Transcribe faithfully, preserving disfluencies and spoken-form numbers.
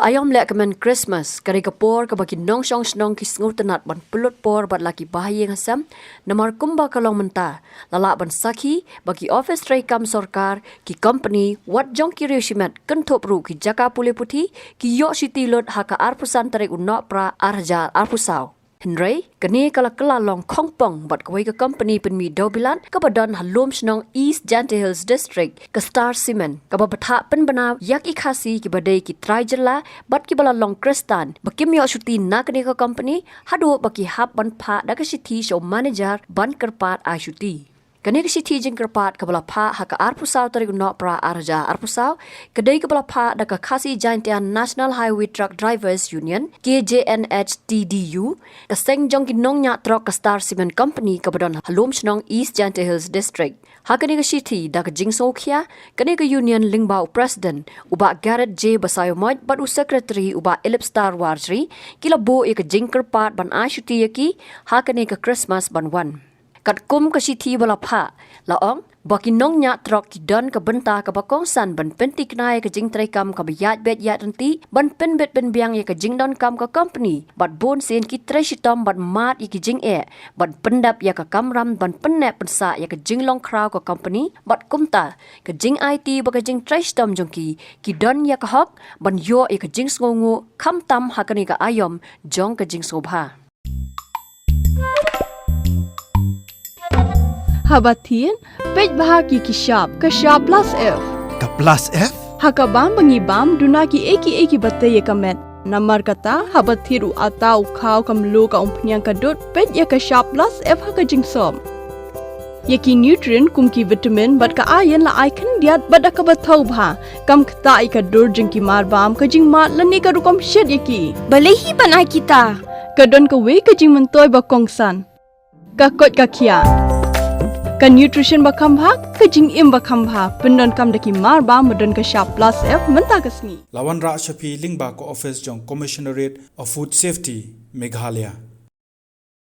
Aiom lehkmen Christmas ka dei ka por kaba ki nongshong shnong ki sngewtynnad ban pynlut por bad la ki bahaïing hasem, namar kumba ka long mynta, la lah ban sakhi ba ki ophis treikam sorkar, ki kompani, wat jong ki riew shimet, kynthup ruh ki jaka pule puthi, ki ïoh shuti lut ha ka arphew san tarik u Nohprah ar hajar arphew saw. Hynrei kane ka la kylla long khongpong bad kawei ka kompani pynmih dewbilat kaba don ha lum shnong East Jaintia Hills District, ka Star Cement, kaba bthah pynbna ïa ki Khasi kiba dei ki trai jylla bad kiba la long khristan ba kim ïoh shuti na kane ka kompani haduh ba ki hap ban phah da ka shithi sha u manager ban kyrpad ai shuti. Kane ka shithi jingkyrpad kaba la phah ha ka arphew saw tarik u Nohprah ar hajar arphew saw, ka dei kaba la phah da ka Khasi Jaintia National Highway Truck Drivers Union, K J N H T D U, ka seng jong ki nongñiah trok ka Star Cement Company kaba don ha lum shnong East Jaintia Hills District. Ha kane ka shithi da ka jingsngewkhia, kane ka union lyngba u president, u Bah Garrett J Basaiawmoit, bad u secretary, u Bah Elipstar Warjri, ki la buh ïa ka jingkyrpad ban ai shuti ïa ki ha kane ka Christmas ban wan. Katkum ka shithi ba la phah, la ong ba ki nongñiah trok ki don ka bynta kaba kongsan ban pynthikna ïa ka jingtreikam kaba ïaid beit ïaid ryntih, ban pynbit pynbiang ïa ka jingdonkam ka kompani, bad bunsien ki trei shitom ban mad ïa ki jingeh, ban pyndep ïa ka kamram, ban pynneh pynsah ïa ka jinglong khraw ka kompani, bad kumta ka jingaiti bad ka jingtrei shitom jong ki, ki don ïa ka hok ban ïoh ïa ka jingsngewnguh khamtam ha kane ka aiom jong ka jingsngewbha. Haba thied, peit bha ki ki shap, ka shap plus F. Ka plus F? Ha ka bam ba ngi bam, duna ki ei ki ei kiba tei ïa ka met. Namar kata, haba thied u atta, u khaw, ka mluh, ka umphniang, ka dud, peit ïa ka shap plus F ha ka jingsop. Ïa ki nutrient kum ki vitamin bad ka iron la ai khyndiat bad da kaba thaw bha. Kam ktah ïa ka dur jong ki mar bam, ka jingmad lane ka rukom shet ïa ki. Balei hi ban ai kita? Ka don kawei ka jingmyntoi ba kongsan. Ka koit ka khiah. Ka nutrition ba kham bha, ka jingim ba kham bha. Pyndonkam da ki mar bam ba don ka shap plus F mynta ka sngi. La wanrah sha phi lyngba ka office jong Commissionerate of Food Safety, Meghalaya.